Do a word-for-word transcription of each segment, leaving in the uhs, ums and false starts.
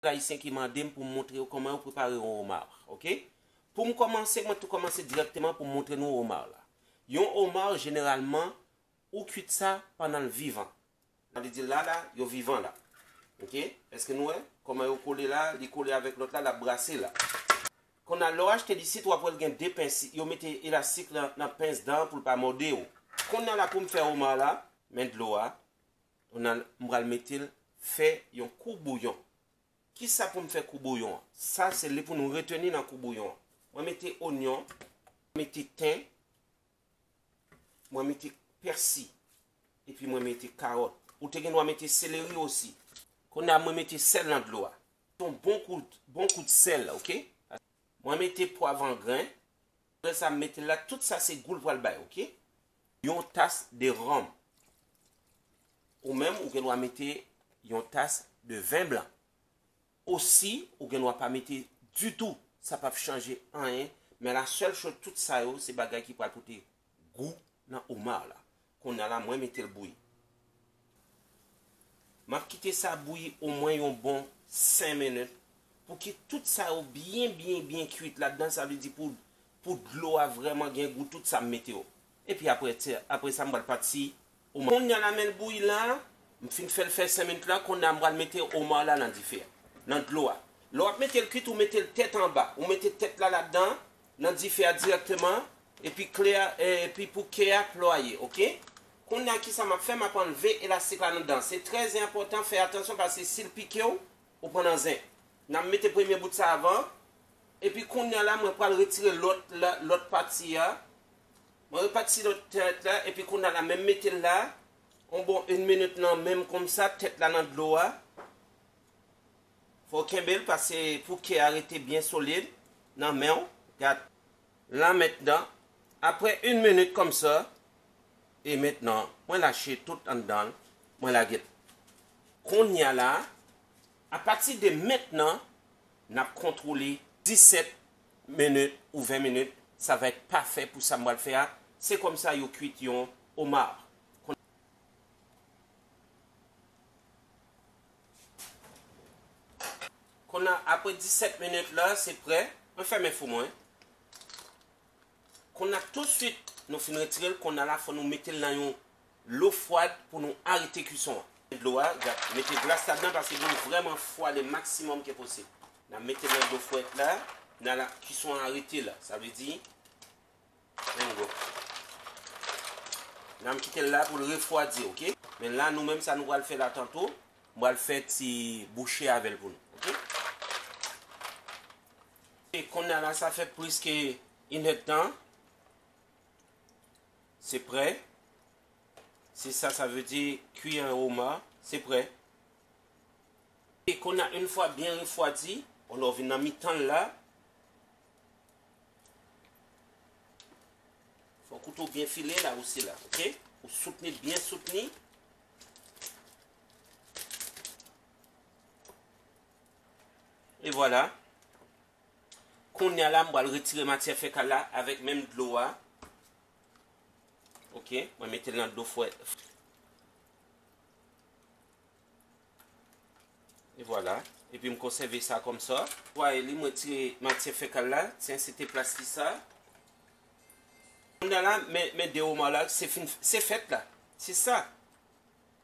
Ayisyen ki mande m pou m montre yo kòman yo prepare yon omar, oke? Pou m kòmanse, mwen tou kòmanse dirèkteman pou m montre nou omar la. Yon omar, jeneralman, ou kuit sa pandan l vivan. Sa vle di la, la, yo vivan la. Oke? Èske nou wè? Kòman yo kole la, li kole avèk lòt la, l ap brase la. Kounye a, lè w achte l isit, w ap wè l gen de pens, yo mete elastik nan, nan pens dan pou l pa mòde w. Kounye a la, pou m fè omar la, men dlo a, kounye a, m pral mete l fè yon kou bouyon. Kisa pou m fè kou bouyon an? Sa, se li pou nou reteni nan kou bouyon an. Mwen mete onyon, mete ten, mwen mete pèsi, epi mwen mete kawòt. Ou te gen dwa mete seleri osi. Kounye a, mwen mete sèl nan dlo a. Yon bon kout, bon kout sèl, oke? Mwen mete pwav an grenn. Apre sa, m mete l la, tout sa se gou l pral bay, oke? Yon tas de ròm. Ou menm, ou gen dwa mete yon tas de ven blan. Osi, ou gen dwa pa mete ditou, sa p ap chanje anyen. Men la sèl choz, tout sa yo, se bagay ki pral pote gou nan omar la. Kounye a la, mwen mete l bouyi. M ap kite sa bouyi omwen yon bon senk minit pou ki tout sa yo byen, byen, byen kuit ladan. Sa vle di pou, pou dlo a vrèman gen gou, tout sa m mete yo. Epi apre, apre sa, m pral pati omar. Kounye a la, men l bouyi la, m fin fè l fè senk minit la, kounye a m pral mete omar la nan dife a, nan dlo a. Lè w ap mete l kuit, ou mete l tèt anba. Ou mete tèt la ladan, nan dife a dirèkteman, epi kle a, e, epi pou ke a plwaye, oke? Kounye a, kisa m ap fè? M ap anlve elastik la anndan. Se trè enpòtan, fè atansyon, paske si l pike w, ou pran nan zen. N ap mete premye bout sa avan, epi kounye a la, mwen pral retire lòt la, lòt pati a. Mwen repati lòt tèt la, epi kounye a la, menm mete l la, yon bon yon minit nan men m konsa, tèt la nan dlo a. Fò w kenbe l, paske pou ke a rete byen solid nan men w. Gad. La mentnan, apre yon minit konsa, e mentnan, mwen lache tout anndan l, mwen lage l. Kounye a la, apati de mentnan, n ap kontwole disèt minit ou ven minit, sa va èt pafè pou sa m pral fè a. Se konsa yo kuit yon omar. Kounye a, apre disèt minit la, se prè. Mwen fèmen fou mwen. Kounye a, tousuit, nou fin retire l, kounye a la, fò nou mete l nan yon lo fwad pou nou arete kwison an. Dlo a, gad, mete glas ladan paske dlo vrèman fwa le maksimòm ke posib. N a mete l nan dlo fwad la, n a la kwison an arete la. Sa vle di, Mango. N a kite l la pou l refwadi, oke? Men la, nou menm, sa nou pral fè la tanto, m pral fè ti bouche avè l pou nou, oke? E kounye a la, sa fè plis ke inèdtan. Se prè. Se sa, sa vle di kwi an oma, se prè. E kounye a, yon fwa byen refwadi, kounye a w vin nan mitan l la. Fò kouto w byen file la osi la, oke? Ou soutni l byen soutni. E vwala. Kounye a la, m pral retire matyè fekal la avèk menm dlo a. Oke, mwen mete l nan dlo fwèt. E vwala. Epi m konsève sa kòmsa. Vwaye li, mwen tire matyè fekal la. Tyen, se te plas li sa. Kounye a la, men, men de oma la, se fin, se fèt la. Se sa.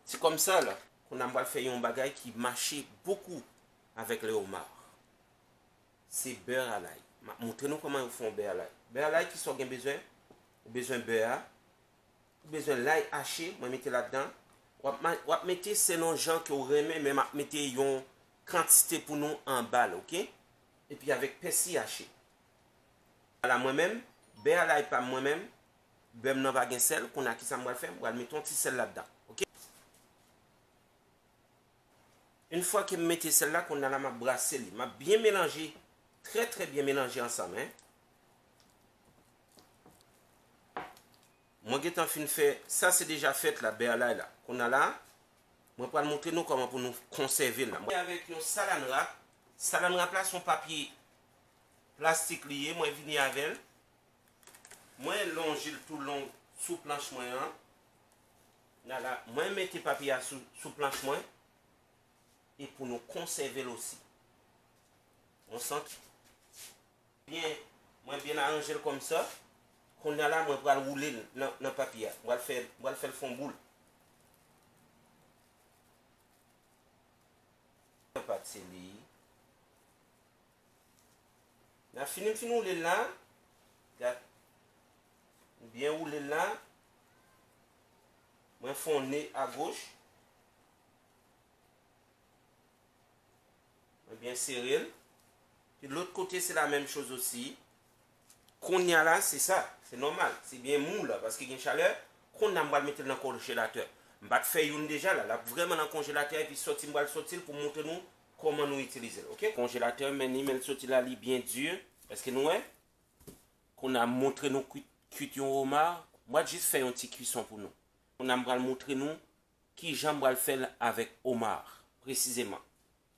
Se kòmsa la. Kounye a m pral fè yon bagay ki mache bokou avèk le omar. Se bè a lay. M ap montre nou kòman yo fè yon bè a lay. Bè a lay, kisa w gen bezwen? Ou bezwen bè a. Ou bezwen lay hache, mwen mete ladan. W ap ma-, w ap mete selon jan ke w renmen, men m ap mete yon kantite pou nou anba l, oke? Epi avèk pèsi hache. Vwala, mwen menm, bè a lay pa m mwen menm, bè m nan pa gen sèl, kounye a kisa m pral fè? M pral mete yon ti sèl ladan, oke? Yon fwa ke m mete sèl la, kounye a la, m ap brase li. M ap byen melanje, trè, trè byen melanje ansanm, en. Mwen gentan fin fè, sa se deja fèt la, bè a lay la. Kounye a la, mwen pral montre nou kòman pou nou konsève l la. Mwen avèk yon salan wrap. Salan wrap la, se yon papye plastik li ye, mwen vini avè l. Mwen lonje l tou long sou planch mwen an. Nala, mwen mete papye a sou, sou planch mwen. E pou nou konsève l osi. Yon sant. Byen, mwen byen aranje l kòmsa. Kounye a la, mwen pral woule l nan, nan papye a. Mwen pral fè, mwen pral fè l fè yon boul. Pati li. Nan fini m fin woule l la. Gad. M byen woule l la. Mwen fè yon ne agoch. Mwen byen sere l. Pi lòt kote, se la menm choz osi. Kounye a la, se sa. Se nòmal. Se byen mou la, paske gen chalè. Kounye a, m pral mete l nan konjelatè. M pa t fè youn deja la. L ap vrèman nan konjelatè, epi sòti, m pral sòti l pou m montre nou kòman nou itilize l, oke? Konjelatè, men li, men l sòti la, li byen di. Èske nou wè? Kounye a, m montre nou kwit, kwit yon oma. M pral jis fè yon ti kwison pou nou. Kounye a, m pral montre nou kijan m pral fè l avèk oma, presizeman.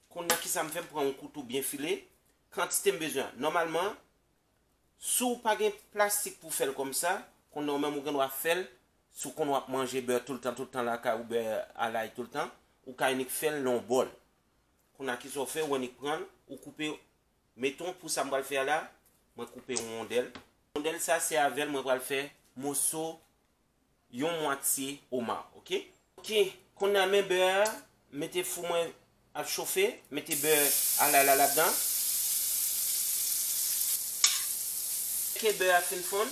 Kounye a, kisa m fè? M pran yon kouto byen file, kantite m bezwen an. Nòmalman, si w pa gen plastik pou fè l kòmsa, kounye a, ou menm ou gen dwa fè l, si w konn w ap manje bè toultan, toultan lakay ou, bè alay toultan, ou ka inik fè l nan yon bòl. Kounye a, kisa w fè? Ou inik pran l, ou koupe, meton, pou sa m pral fè a la, mwen koupe yon wondèl. Wondèl sa, se avè l mwen pral fè moso yon mwatye oma, oke? Oke, kounye a men bè a, mete fou mwen ap chofe, mete bè alay la ladan. Ke bè a fin fonn,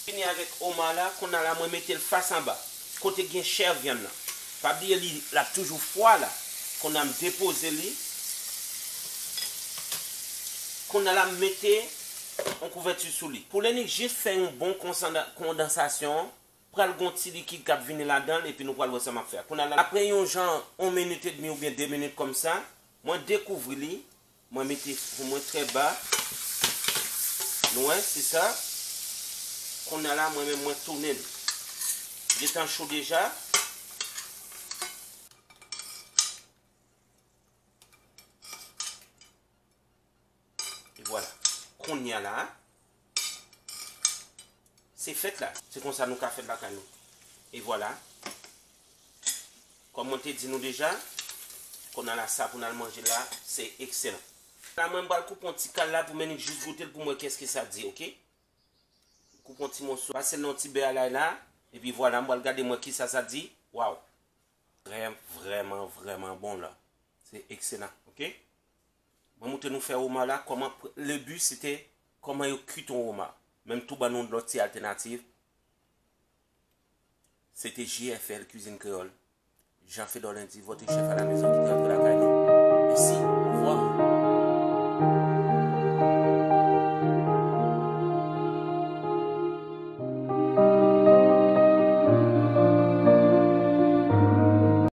fini avèk oma la, kounye a la mwen mete l fas anba, kote gen chè vyann nan. Pa bliye li, l ap toujou fwa la. Kounye a m depoze li. Kounye a la m mete yon kouvèti sou li. Pou l inik jis fè yon bon konsanda-, kondansasyon, pral gon ti likid k ap vini ladan l, epi nou pral wè sa m ap fè a. Kounye a la, apre yon jan, yon minit edmi oubyen de minit kòmsa, mwen dekouvri li, mwen mete fou mwen trè ba. Nou wè, se sa. Kounye a la, mwen menm, mwen tounen l. Gentan cho deja. E vwala. Kounye a la, se fèt la. Se konsa nou ka fè l lakay nou. E vwala. Kòm mwen te di nou deja, kounye a la sa pou n al manje la, se ekselan. La mwen m pral koupe yon ti kal la pou m inik jis goute l pou m wè kèske sa di, oke? Koupe yon ti moso, pase l nan yon ti bè alay la, epi vwala, m pral gade m wè kisa sa di. Waw! Vrè-, vrèman, vrèman bon la. Se ekselan, oke? Mwen montre nou fè oma la, kòman pr-, le bi se te kòman yo kwit yon oma. Menm tou ban nou lòt ti altènativ. Se te J F L Cuisine Créole. Jean Fedor Lundi, votre chef à la maison ki te antre lakay nou. Mèsi.